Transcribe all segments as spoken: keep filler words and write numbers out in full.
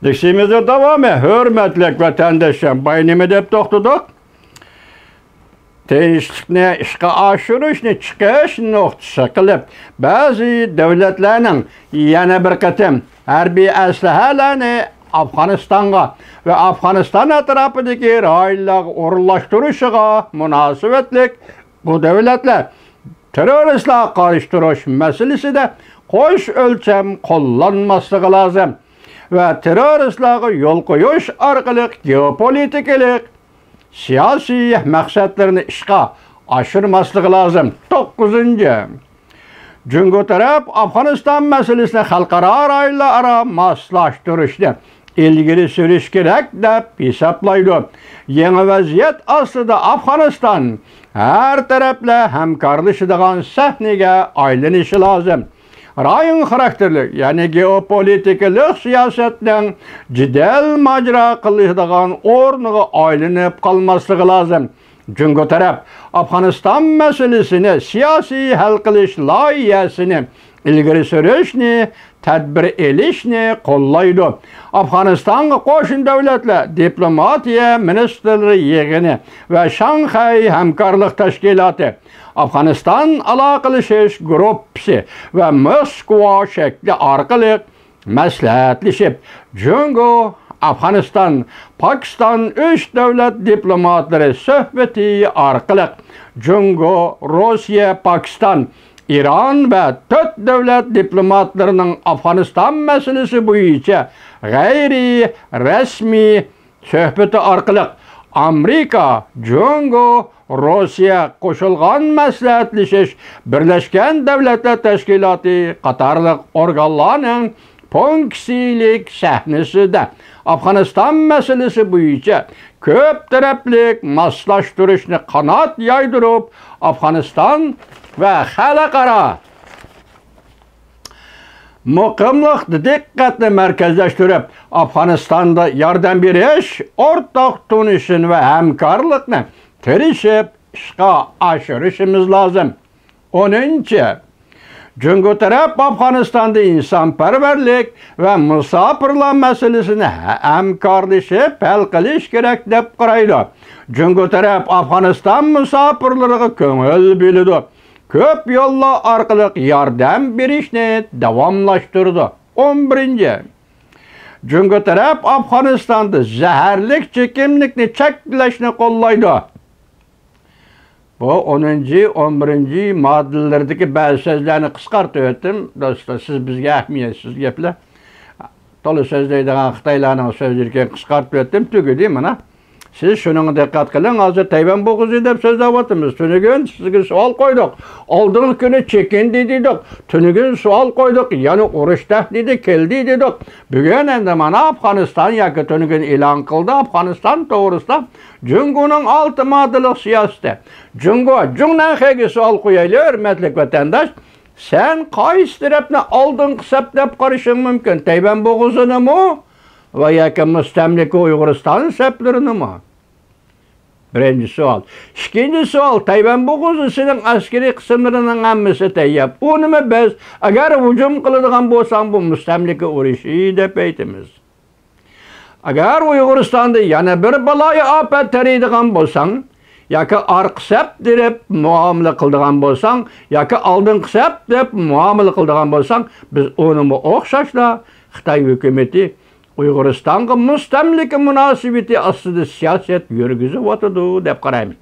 دەرسىمىزنىڭ داۋامى، ھۆرمەتلىك ۋەتەنداشلار، بايا نېمە دەپ توختىدۇق؟ تىنچلىقنى ئىشقا ئاشۇرۇشنى چىقىش نۇقتىسى قىلىپ، بەزى دۆلەتلەرنىڭ يەنە بىر قېتىم ھەربىي ئەسلىھەلەرنى ئافغانىستانغا ۋە ئافغانىستان ئەتراپىدىكى رايونلارغا ئورۇنلاشتۇرۇشىغا مۇناسىۋەتلىك، بۇ دۆلەتلەر تېررورىستلارغا قارشى تۇرۇش مەسىلىسىدە قوش ئۆلچەم قوللانماسلىقى لازىم ۋە تېررورىستلارغا يول قويۇش ئارقىلىق گېئوپولىتىكىلىق سىياسىي مەقسەتلىرىنى ئىشقا ئاشۇرماسلىقى لازىم. توققۇزىنچى، جۇڭگو تەرەپ ئافغانىستان مەسىلىسىنى خەلقئارا رايونلار ئارا ماسلاشتۇرۇشنى ئىلگىرى سۈرۈش كېرەك دەپ ھېسابلايدۇ. يېڭى ۋەزىيەت ئاستىدا ئافغانىستان ھەر تەرەپلەر ھەمكارلىشىدىغان سەھنىگە ئايلىنىشى لازىم. رايون خاراكتېرلىك، يەنى گېئوپولىتىكىلىق سىياسەتنىڭ جېدەل ماجىرا قىلىشىدىغان ئورنىغا ئايلىنىپ قالماسلىقى لازىم. جۇڭگو تەرەپ ئافغانىستان مەسىلىسىنى سىياسىي ھەل قىلىش لايىھەسىنى ئىلگىرى سۈرۈشنى، تەدبىر ئېلىشنى قوللايدۇ. ئافغانىستانغا قوشنا دۆلەتلەر دىپلوماتىيە مىنىستىرلىرى يىغىنى ۋە شاڭخەي ھەمكارلىق تەشكىلاتى، ئافغانىستان ئالاقىلىشىش گۇرۇپپىسى ۋە موسكۋا شەكلى ئارقىلىق مەسلىھەتلىشىپ، جۇڭگو، ئافغانىستان، پاكىستان ئۈچ دۆلەت دىپلوماتلىرى سۆھبىتى ئارقىلىق جۇڭگو، روسىيە، پاكىستان، ئىران ۋە تۆت دۆلەت دىپلوماتلىرىنىڭ ئافغانىستان مەسىلىسى بويىچە غەيرىي رەسمىي سۆھبىتى ئارقىلىق ئامېرىكا، جۇڭگو، روسىيە قوشۇلغان مەسلىھەتلىشىش، بىرلەشكەن دۆلەتلەر تەشكىلاتى قاتارلىق ئورگانلارنىڭ فۇنكسىيىلىك سەھنىسىدە ئافغانىستان مەسىلىسى بويىچە كۆپ تەرەپلىك ماسلاشتۇرۇشنى قانات يايدۇرۇپ، ئافغانىستان ۋە خەلقئارا مۇقىملىقتا دىققەتنى مەركەزلەشتۈرۈپ، ئافغانىستاندا ياردەم بېرىش، ئورتاق تونۇشۇن ۋە ھەمكارلىقنى تىرىشىپ ئىشقا ئاشۇرۇشىمىز لازىم. ئونىنچى، جۇڭگو تەرەپ ئافغانىستاندا ئىنسانپەرۋەرلىك ۋە مۇساپىرلار مەسىلىسىنى ھە-، ھەمكارلىشىپ ھەل قىلىش كېرەك دەپ قارايدۇ. جۇڭگو تەرەپ ئافغانىستان مۇساپىرلىرىغا كۆڭۈل بۆلىدۇ. كۆپ يوللار ئارقىلىق ياردەم بېرىشنى داۋاملاشتۇرىدۇ. ئون بىرىنچى، جۇڭگو تەرەپ ئافغانىستاندا زەھەرلىك چېكىملىكنى چەكلەشنى قوللايدۇ. بۇ ئونىنچى، ئون بىرىنچى ماددىلىرىدىكى بەزى سۆزلەرنى قىسقارتىۋەتتىم. دوستلار، سىز بىزگە ئەھمىيەتسىز گەپلەر. تولا سۆزلەيدىغان خىتايلارنىڭ سۆزلىرىكەن قىسقارتىۋەتتىم، تۈگىدى مانا. سىز شۇنىڭغا دىققەت قىلىڭ، ھازىر تەيۋەن بوغۇزى دەپ سۆزلەۋاتىمىز. تۈنۈگۈن سىزگە سوئال قويدۇق. ئالدىنقى كۈنى چېكىندى دېدۇق. تۈنۈگۈن سوئال قويدۇق، يەنە ئۇرۇش تەھدىتى كەلدى دېدۇق. بۈگۈن ئەمدى مانا ئافغانىستان ياكى تۈنۈگۈن ئېلان قىلدى ئافغانىستان توغرىسىدا جۇڭگونىڭ ئالتە ماددىلىق سىياسىتى. جۇڭگو، جۇڭنەنخېگە سوئال قويايلى، ھۆرمەتلىك ۋەتەنداش. سەن قايسى تەرەپنى ئالدىنقى سەپ دەپ قارىشىڭ مۇمكىن؟ تەيۋەن بوغۇزىنىمۇ ۋە ياكى مۇستەملىكە ئۇيغۇرىستان سەپلىرىنىمۇ؟ بىرىنچى سوئال. ئىككىنچى سوئال، تەيۋەن بوغۇزىسىنىڭ ئەسكىرىي قىسىملىرىنىڭ ھەممىسى تەييار. ئۇنىمۇ بىز، ئەگەر ھۇجۇم قىلىدىغان بولساڭ، بۇ مۇستەملىكە ئۇرۇشى دەپ ئېيتىمىز. ئەگەر ئۇيغۇرىستاندا يەنە بىر بالايىئاپەت تېرىيدىغان بولساڭ، ياكى ئارقا سەپ دەپ مۇئامىلە قىلىدىغان بولساڭ، ياكى ئالدىنقى سەپ دەپ مۇئامىلە قىلىدىغان بولساڭ، بىز ئۇنىمۇ ئوخشاشلا خىتاي ھۆكۈمىتى ئۇيغۇرىستانغا مۇستەملىكە مۇناسىۋىتى ئاستىدا سىياسەت يۈرگۈزۈۋاتىدۇ دەپ قارايمىز.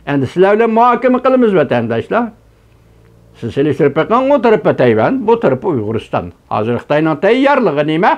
ئەمدى سىلەر بىلەن مۇھاكىمە قىلىمىز، ۋەتەنداشلار. سىز سېلىشتۇرۇپ بېقىڭ، ئۇ تەرىپى تەيۋەن، بۇ تەرىپى ئۇيغۇرىستان. ھازىر خىتاينىڭ تەييارلىقى نېمە؟